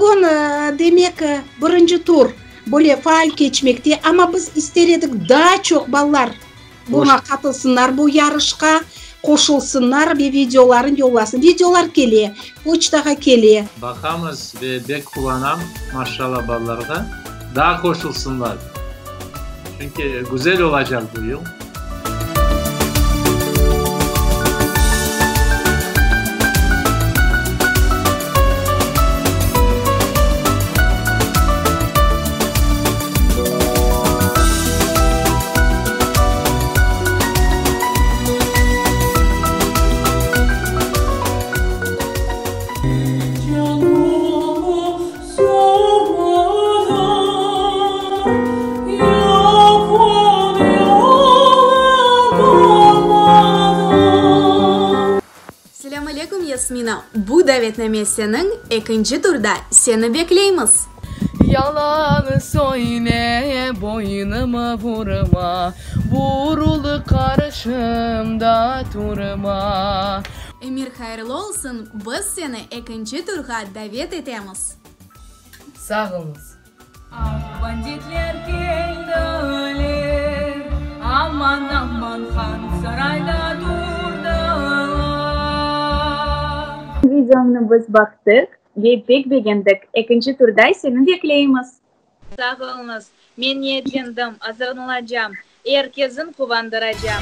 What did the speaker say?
Bugün, demek, birinci tur böyle faal keçmekte, amma biz ister edik, daa çoq balalar buña qatılsınlar, bu yarışqa qoşulsınlar ve videolarını yollasın. Videolar kele, poçtağa kele. Baqamız ve bek quvanam, maşşalla balalarğa, daa qoşulsınlar, çünki güzel olacaq bu yıl. Selâm aleyküm, Yasmina! Bu davetname seniñ, ekinci turda seni bekleymiz! Yalan söyle, boynuma vurma, Burul qarşımda turma. Emir, hayırlı olsun, biz seni ekinci turğa davet etemiz! Sağ oluñız. Aq banditler keldiler, aman, aman, han sarayda turdılar. Videoñnı biz baqtıq ve pek begendik. Ekinci turda seni bekleymiz. Sağ oluñız. Men niyetlendim, azırlanacam, er kesin quvandıracam.